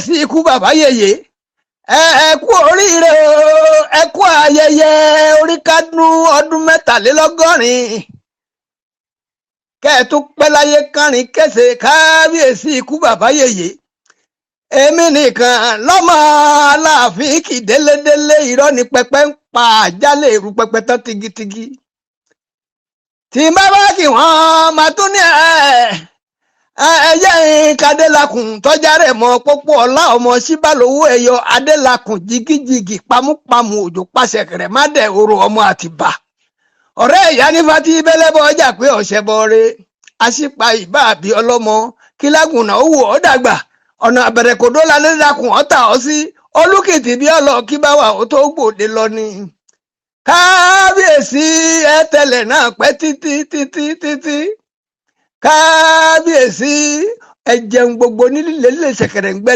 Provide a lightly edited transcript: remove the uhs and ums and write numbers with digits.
Kábíyèsí ikú bàbá yèyé, ẹ kú oríire o, ẹ kú ayẹyẹ oríkádún ọdún 83, kẹ́ ẹ tún pẹ́ láyé kánrin kẹsẹ. Kábíyèsí ikú bàbá yèyé, èmi nìkan lọ́mọ Aláàfin kì délédélé. Irọ́ ni pẹpẹ ń pa, àjálẹ̀ èrú pẹpẹ tán tigitigi. Tí n bá bá kí wọ́n máa tún ní ẹyẹ kadélakùn tọ́já rẹ̀ mọ́ pópó ọlá ọmọ síbálòwò ẹ̀yọ adélakùn jigijigi pamúpamù òjò pàṣẹ kẹrẹ má dẹ̀ oró ọmọ Àtìbà, ọ̀rẹ́ ìyá nífa tí bẹ́lẹ́bọ̀ ọjà pé ọ̀sẹ̀ bọ̀ọ̀rẹ́ àṣìpa ìbá àbí ọlọ́mọ kílágùnà ó wò ọ́ dàgbà ọ̀nà àbẹ̀rẹ̀kòdó lálẹ́dàkùn ọ̀tà ọ́ sí olùkìtì bí ọlọ́ kí bá wà ó tó gbòde lọ ni. Kábíyèsí, ẹ tẹlẹ̀ náà pẹ́ títí títí títí. Kábíyèsí, ẹ jẹun gbogbo nílé lè ṣẹ̀kẹ̀rẹ̀ ń gbẹ́dẹ̀.